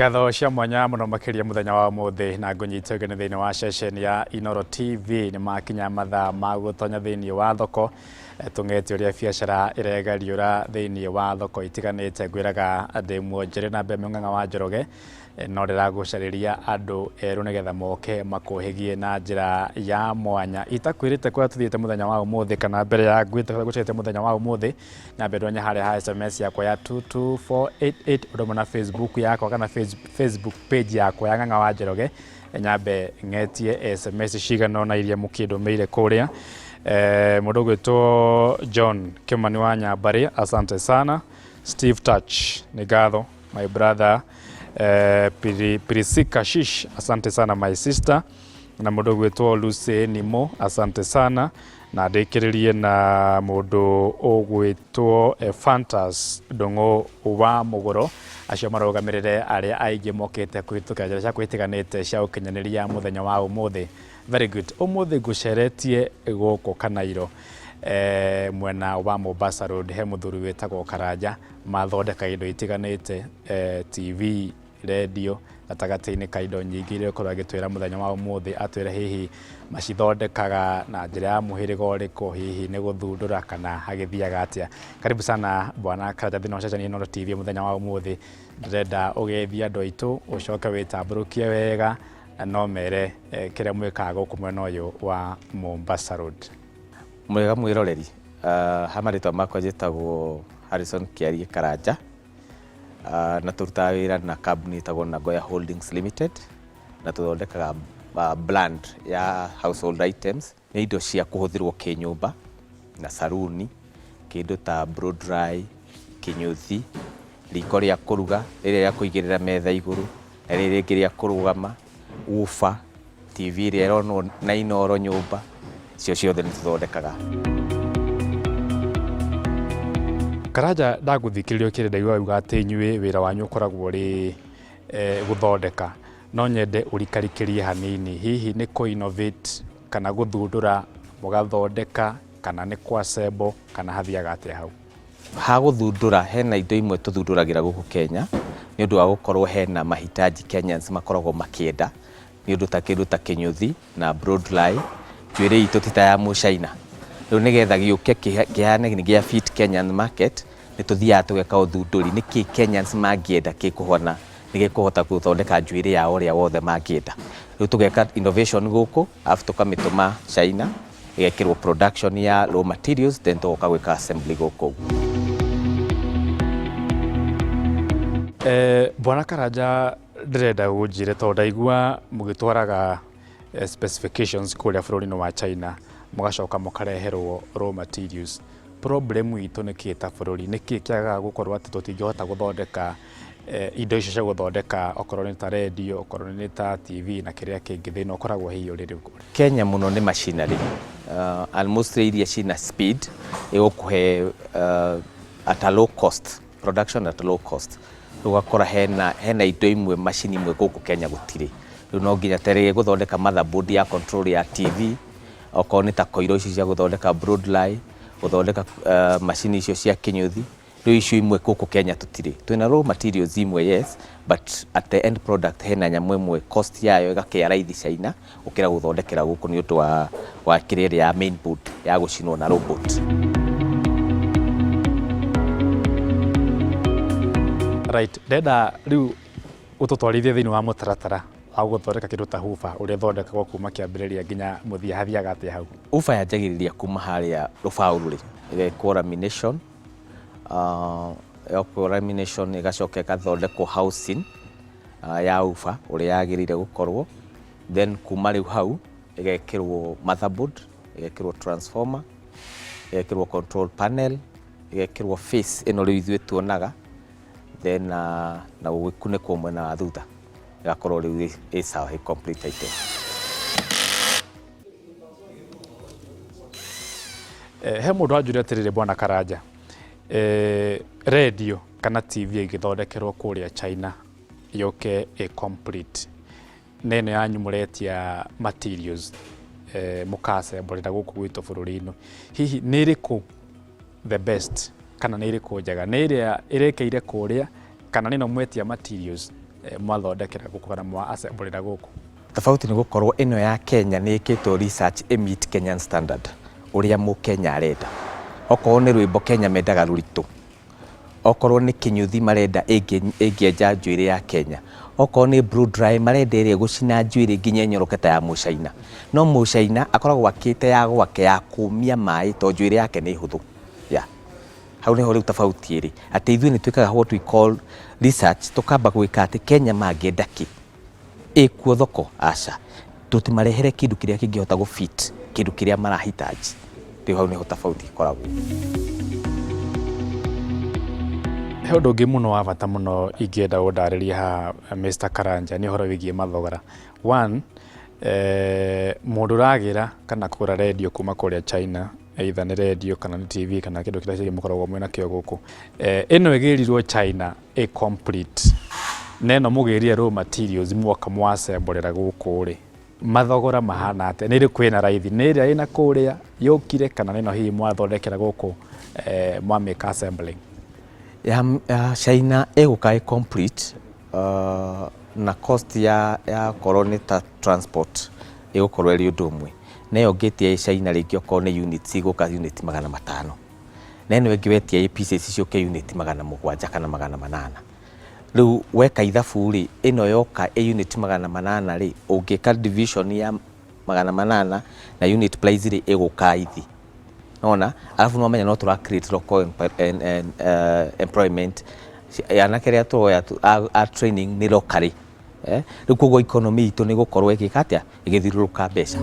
Ngatho cia mwanya mũno makĩria mũthenya wa ũmũthĩ na ngũnyite ũgeni thĩinĩ wa ceceni ya Inooro TV. Nĩ makinya mathaa ma gũtonya thĩinĩ wa thoko, tũng'ete ũrĩa biacara ĩregariũra thĩinĩ wa thoko itiganĩte. Ngwĩraga ndĩ muonjore na mbere Mũng'ang'a wa Njoroge, no ndĩragũcarĩria andũ erũ nĩgetha moke makũhĩgie na njĩra ya mwanya. Itakwĩrĩte kũrĩa tũthiĩte mũthenya wa ũmũthĩ kana mbere ya ngwĩte kũrĩa ngũcarĩte mũthenya wa ũmũthĩ, nyambe ndonye harĩa ha SMS yakwa ya 22488 ũndũ ũmwe na Facebook yakwa kana Facebook page yakwa ya Ng'ang'a wa Njoroge, nyambe ng'etie SMS cigana ũna iria mũkĩndũmĩire kũrĩa. Mũndũ ũgwĩtwo John Kĩmani wa Nyambarĩ, asante sana. Steve Touch, nĩ ngatho my brother. Pirisika Shish, asante sana my sister. Na mũndũ ũgwĩtwo Lucy Nimo, asante sana. Na ndĩkĩrĩrie na mũndũ ũgwĩtwo Fantas Ndũng'ũ wa Mũgũro, acio marũgamĩrĩre arĩa aingĩ mokĩte kũhĩtũkĩra njĩra cia kwĩtiganĩte cia ũkinyanĩria mũthenya wa ũmũthĩ. Very good. Ũmũthĩ ngũceretie gũkũ Kanairo, mwena wa Mombasa Road, he mũthuri wĩtagwo Karanja, mathondekaga indo itiganĩte, TV, redio, gatagatĩ-inĩ ka indo nyingĩ iria ũkorwo agĩtwĩra mũthenya wa ũmũthĩ, atwĩre hihi macithondekaga na njĩra ya mũhĩrĩga ũrĩkũ, hihi nĩ gũthundũra kana hagĩthiaga atĩa. Karibu sana bwana Karanja thĩinĩ wa ceceni Inooro TV mũthenya wa ũmũthĩ. Ndĩrenda ũgeithie andũ aitũ, ũcoke wĩtambũrũkie wega no mere kĩrĩa mwĩkaga gũkũ mwena ũyũ wa Mombasa Road. Mwega mwĩroreri, ha marĩtwa makwa njĩtagwo Harrison Kĩarie Karanja, na tũrutaga wĩra na kambuni ĩtagwo Nagoya Holdings Limited, na tũthondekaga brand ya household items, nĩ indo cia kũhũthĩrwo kĩnyũmba na saruni, kĩndũ ta blow dry, kĩnyũthi, riko rĩa kũruga, rĩrĩa rĩa kũigĩrĩra metha igũrũ, na rĩrĩ rĩngĩ rĩa kũrũgama, woofer, TV ĩrĩa ĩronwo na Inooro nyũmba, icio ciothe nĩ tũthondekaga. Karanja, ndagũthikĩrĩria ũkĩrĩ ndaigua wauga atĩ inyuĩ wĩra wanyu ũkoragwo ũrĩ gũthondeka. No nyende ũrikarikĩrie hanini, hihi nĩ kũ innovate kana gũthundũra mũgathondeka kana nĩ kũ assemble kana hathiaga atĩa hau? Ha gũthundũra, hena indo imwe tũthundũragĩra gũkũ Kenya nĩ ũndũ wa gũkorwo hena mahitaji Kenyans makoragwo makĩenda, nĩ ũndũ ta kĩndũ ta kĩnyũthi na blow dry, njuĩrĩ itũ ti ta ya mũcaina. Rĩu nĩgetha gĩũke kĩhane nĩ gĩa fit Kenyan market, nĩ tũthiaga tũgeka ũthundũri nĩkĩ Kenyans mangĩenda gĩkũhona, nĩ gĩkũhota gũthondeka njuĩrĩ yao ũrĩa wothe mangĩenda. Rĩu tũgeka innovation gũkũ, arabu tũkamĩtũma China, ĩgekĩrwo production ya raw materials, then tũgoka gwĩka assembly gũkũ. Bwana Karanja, ndĩrenda ũnjĩre tondũ ndaigua mũgĩtwaraga specifications kũrĩa bũrũri-inĩ wa China, mũgacoka mũkareherwo raw materials. Problem itũ nĩ kĩ ta bũrũri? Nĩ kĩ kĩagaga gũkorwo atĩ tũtingĩhota gũthondeka indo icio cia gũthondeka, okorwo nĩ ta radio, okorwo nĩ ta TV na kĩrĩa kĩngĩ, thĩna ũkoragwo hihi ũrĩ rĩu? Kenya mũno nĩ machinery, and mostly iria cina speed ĩgũkũhe at a low cost, production at low cost. Rĩu ũgakora hena indo imwe, macini imwe gũkũ Kenya gũtirĩ. Rĩu no nginya ta rĩrĩa ĩgũthondeka motherboard ya control ya TV, okorwo nĩ ta koiro icio cia gũthondeka blow dry, gũthondeka macini icio cia kĩnyũthi, rĩu icio imwe gũkũ Kenya tũtirĩ. Twĩna raw materials imwe yes, but at the end product hena nyamũ ĩmwe cost yayo ĩgakĩa raithi China gũkĩra gũthondekera gũkũ nĩ ũndũ wa kĩrĩa ĩrĩa ya main board ya gũcinwo na robot. Right, ndenda rĩu ũtũtwarithie thĩinĩ wa mũtaratara wa gũthondeka kĩndũ ta huba, ũrĩa ĩthondekagwo kuma kĩambĩrĩria nginya mũthia, hathiaga atĩa hau? Huba yanjagĩrĩria kuma harĩa rũbaũ rũrĩ, ĩgekwo lamination, yekwo lamination ĩgacoka ĩgathondekwo housing ya huba ũrĩa yagĩrĩire gũkorwo, then kuma rĩu hau ĩgekĩrwo motherboard, ĩgekĩrwo transformer, ĩgekĩrwo control panel, ĩgekĩrwo face ĩno rĩu ithuĩ tuonaga, then na gũgĩkunĩkwo mwena wa thutha, ĩgakorwo rĩu ĩ sawa, ĩ complete item. He mũndũ wanjũria atĩrĩrĩ, bwana Karanja, radio kana TV ĩngĩthondekerwo kũrĩa China yũke ĩ complete, na ĩno yanyu mũretia materials, mũkacemborera gũkũ gwitũ bũrũri-inĩ, hihi nĩ ĩrĩkũ the best kana nĩ ĩrĩkũ njega, nĩ ĩrĩa ĩrĩkĩire kũrĩa kana nĩ ĩno mwetia materials Mwathondekera gũkũ kana mwa assemble gũkũ? Tofauti nĩ gũkorwo ĩno ya Kenya nĩ ĩkĩtwo research ĩ meet Kenyan standard, ũrĩa mũkenya arenda. Okorwo nĩ rwĩmbo, Kenya mendaga rũritũ. Okorwo nĩ kĩnyũthi, marenda ĩngĩenja njuĩrĩ ya Kenya. Okorwo nĩ blow dry, marenda ĩrĩa ĩgũcina njuĩrĩ nginya ĩnyoroke ta ya mũcaina. No mũcaina akoragwo akĩte ya gwake ya kũmia maĩ to njuĩrĩ yake nĩ hũthũ. Yeah. Hau niho rĩu tofauti ĩrĩ, atĩ ithuĩ nĩ twĩkaga what we call research, tũkamba gwĩka atĩ Kenya mangĩenda kĩ, ĩkuo thoko? Aca, tũtimarehere kĩndũ kĩrĩa kĩngĩhota gũ fit kĩndũ kĩrĩa marahitaji. Rĩu hau niho tofauti ĩkoragwo. He ũndũ ũngĩ mũno wa bata mũno ingĩenda ũndarĩrie haha, Mr. Karanja, nĩ ũhoro wĩgiĩ mathogora. One, mũndũ ũragĩra kana kũgũra rendio kuma kũrĩa China, either nĩ rendio kana nĩ TV kana kĩndũ kĩrĩa kĩngĩ mũkoragwo mwĩna kĩo gũkũ, ĩno ĩgĩrirwo China ĩ complete na ĩno mũgĩrire raw materials mwoka mwacemborera gũkũ rĩ, mathogora mahana atĩa? Nĩ ĩrĩkũ ĩna raithi, nĩ ĩrĩa ĩna kũrĩa yũkire kana nĩ ĩno hihi mwathondekera gũkũ, mwamĩka assembling? Ya China ĩgũka ĩ complete, na cost ya korwo nĩ ta transport ĩgũkorwo ĩrĩ ũndũ ũmwe na ĩyo ũngĩtia ĩ China. Rĩngĩ okorwo nĩ units, igũka unit 500, na ĩno ĩngĩ wetia ĩ pieces ciũke unit 700 kana 800. Rĩu weka ithabu rĩ, ĩno yoka ĩ unit 800 rĩ, ũngĩka division ya 800 na unit price rĩ, ĩgũka raithi nona. Alafu no menya no tũra create local employment. Anake arĩa tũroya a training nĩ locally, eh? Rĩu koguo economy itũ nĩ gũkorwo ĩgĩka atĩa? Ĩgĩthiũrũrũka mbeca.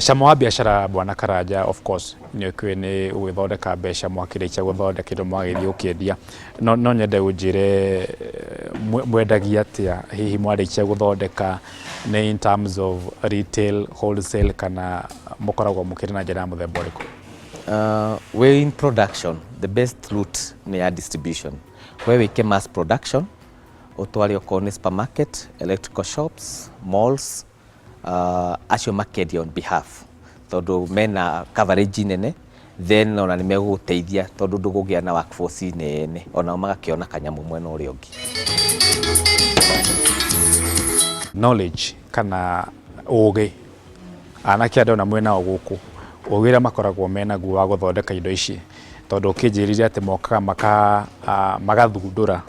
Cama wa biacara, bwana Karanja, of course nĩ ũkĩũĩ nĩ ũgĩthondeka mbeca mwakĩrĩkia gũthondeka indo mwagĩthiĩ gũkĩendia. No nyende ũnjĩre, mwendagia atĩa hihi mwarĩkia gũthondeka? Nĩ in terms of retail, wholesale, kana mũkoragwo mũkĩrĩ na njĩra ya mũthemba ũrĩkũ? We in production, the best route nĩ ya distribution. We wĩke mass production, ũtware okorwo nĩ supermarket, electrical shops, malls, acio makendia on behalf tondũ mena coverage nene. Then ona nĩ megũgũteithia tondũ ndũgũgĩa na workforce nene, onao magakĩona kanyamũ mwena ũrĩa ũngĩ. Knowledge kana ũgĩ, anake andũ ona mwena o gũkũ, ũgĩ ũrĩa makoragwo menaguo wa gũthondeka indo ici, tondũ ũkĩnjĩrire atĩ mokaga magathundũra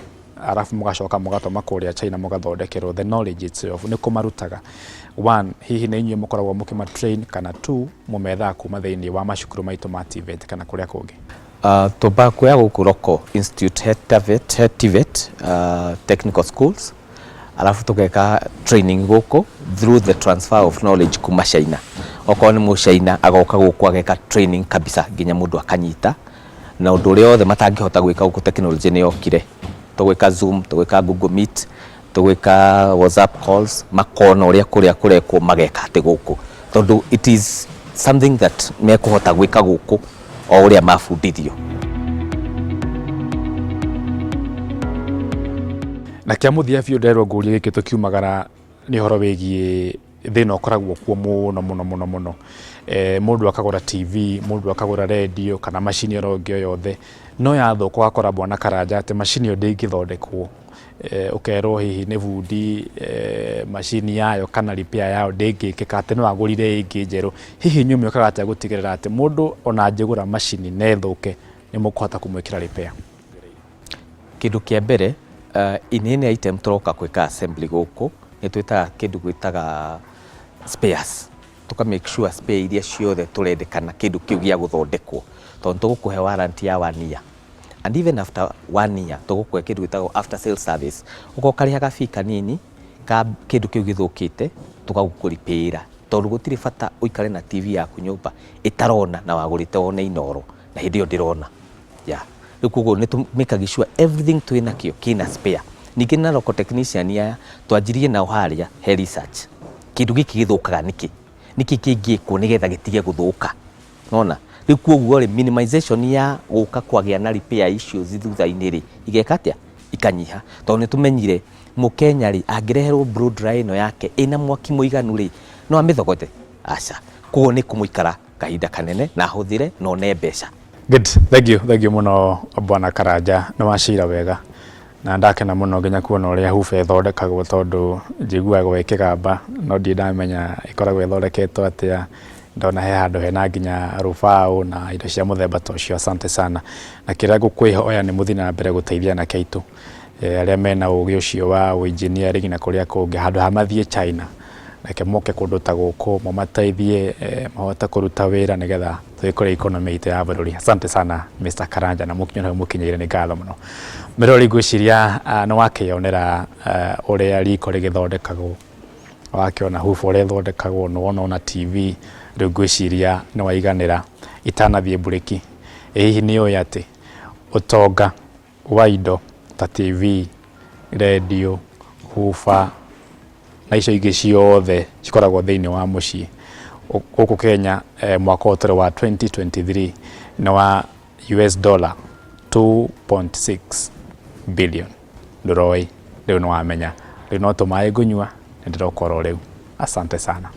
arabu mũgacoka mũgatũma kũrĩa China mũgathondekerwo. The knowledge itself nĩ kũmarutaga? One, hihi nĩ inyuĩ mũkoragwo mũkĩma train, kana two, mũmethaga kuma thĩinĩ wa macukuru maitũ ma TVET kana kũrĩa kũngĩ? Twambaga kuoya gũkũ local institute, he TVET, he TVET technical schools, alafu tũgeka training gũkũ through the transfer of knowledge kuma China. Okorwo nĩ mũchaina, agoka gũkũ ageka training kabisa nginya mũndũ akanyita na ũndũ ũrĩa othe matangĩhota gwĩka gũkũ. Technology nĩ yokire, tũgwĩka Zoom, tũgwĩka Google Meet, tũgwĩka WhatsApp calls, makona ũrĩa kũrĩa kũrekwo, mageka atĩ gũkũ tondũ it is something that mekũhota gwĩka gũkũ o ũrĩa mabundithio. Na kĩa mũthia biũ, nderwo ngũrie gĩkĩ tũkiumagara, nĩ ũhoro wĩgiĩ thĩna ũkoragwo kuo mũno mũno mũno mũno. Mũndũ akagũra TV, mũndũ akagũra radio kana macini oro ĩngĩ o yothe, no yathũka ũgakora, bwana Karanja, atĩ macini ĩyo ndĩngĩthondekwo. Ũkerwo hihi nĩ bundi, macini yayo kana repair yayo ndĩngĩkĩka, atĩ no agũrire ĩngĩ njerũ. Hihi inyuĩ mwĩkaga atĩa gũtigĩrĩra atĩ mũndũ ona angĩgũra macini na ĩthũke, nĩ mũkũhota kũmwĩkĩra repair? Kĩndũ kĩa mbere, in any item tũroka gwĩka assembly gũkũ, nĩ twĩtaga kĩndũ gwĩtaga spares. Tũka make sure spare iria ciothe tũrendekana kĩndũ kĩu gĩa gũthondekwo, tondũ tũgũkũhe warranty ya one year, and even after one year tũgũkũhe kĩndũ gĩtagwo after sale service. Ũgoka ũkarĩha fee kanini ka kĩndũ kĩu gĩthũkĩte, tũgagũkũripĩra, tondũ gũtirĩ bata ũikare na TV yaku nyũmba ĩtarona na wagũrĩte wone Inoro na hĩndĩ ĩyo ndĩrona ya rĩu. Koguo nĩ tũ make sure everything twĩ nakĩo kĩna spare. Ningĩ na local technician aya twanjirie nao harĩa he research, kĩndũ gĩkĩ gĩthũkaga nĩkĩ, nĩkĩ kĩngĩkwo nĩgetha gĩtige gũthũka nona. Rĩu koguo rĩ, minimization ya gũka kwagĩa na repair issues thutha-inĩ rĩ, igeka atĩa? Ikanyiha, tondũ nĩ tũmenyire mũkenya rĩ, angĩreherwo blow dryer ĩno yake ĩna mwaki mũiganu rĩ, no amĩthogote? Aca. Koguo nĩ kũmũikara kahinda kanene na ahũthĩre na one mbeca. Good, thank you, thank you mũno Bwana Karanja, nĩ wacira wega na ndakena mũno nginya kuona ũrĩa hube ĩthondekagwo tondũ njiguaga ĩkĩgamba no ndirĩ ndamenya ĩkoragwo ĩthondeketwo atĩa. Ndona he handũ hena nginya rũbaũ na indo cia mũthemba ta ũcio. Asante sana. Na kĩrĩa ngũkwĩhoya nĩ mũthiĩ na mbere gũteithia anake aitũ arĩa mena ũgĩ ũcio wa engineering na kũrĩa kũngĩ, handũ ha mathiĩ China, reke moke kũndũ ta gũkũ mũmateithie mahote kũruta wĩra nĩgetha tũgĩkũria economy itũ ya bũrũri. Asante sana Mr. Karanja, na mũkinyo hau mũkinyĩire nĩ ngatho mũno. Mĩrori, ngwĩciria nĩ wakĩonera ũrĩa riko rĩgĩthondekagwo, wakĩona huba ũrĩa ĩthondekagwo, nĩ wona ona TV. Rĩu ngwĩciria nĩ waiganĩra. Itanathiĩ mburĩki, ĩ hihi nĩ ũĩ atĩ ũtonga wa indo ta TV, redio, huba na icio ingĩ ciothe cikoragwo thĩinĩ wa mũciĩ gũkũ Kenya mwaka ũyũ tũrĩ wa 2023 nĩ wa US dollar 2.6 billion? Ndũroĩ? Rĩu nĩ wamenya. Rĩu no tũmaĩ ngũnyua, nĩ ndĩroka oro rĩu. Asante sana.